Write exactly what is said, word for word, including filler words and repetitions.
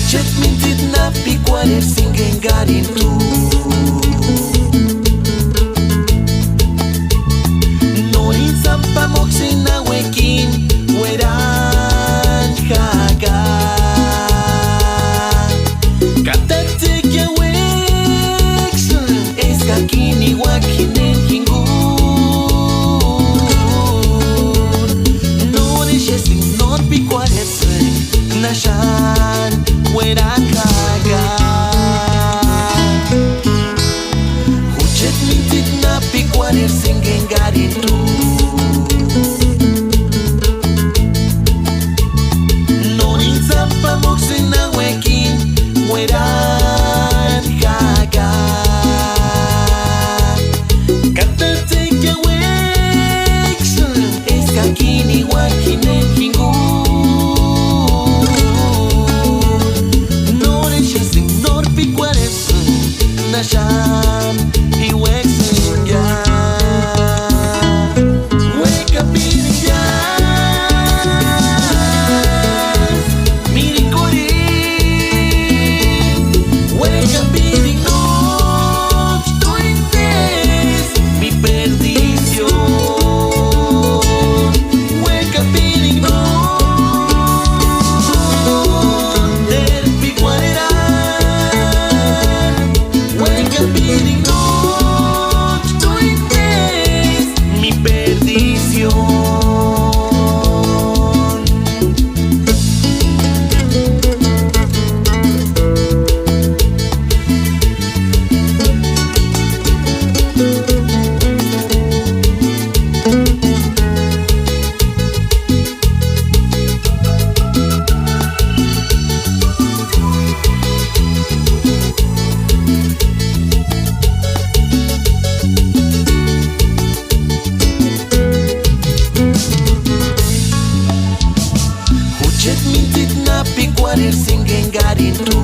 Chéti mintsita na p'ikuarheri síngenkari tu. Nórini sáni pamokisïni nauekini uerani jaka. Ka tátsekua uéksïni eskakini uák'i jimeni jinguni. Nórini exesïnga nóri p'ikuarhesïnga na xáni uerani jaka. Jucheti mintsita na p'ikuarheri síngenkari tu. Nórini sáni pamokisïni nauekini uerani jaka. Ka tátsekua uéksïni eskakini uák'i jimeni jinguni. Nórini exesïnga nóri p'ikuarhesïnga na xáni ji uéksïnga. Uékapirixasï, mirikurini. Uékapirixasï, nóts'ï t'uindesï mi perdición. Uékapirixasï, nóts'ï p'ikuarherani. Uékapirixasï, nóts'ï t'uindesï mi perdición. Jucheti mintsita na p'ikuarheri síngenkari tu.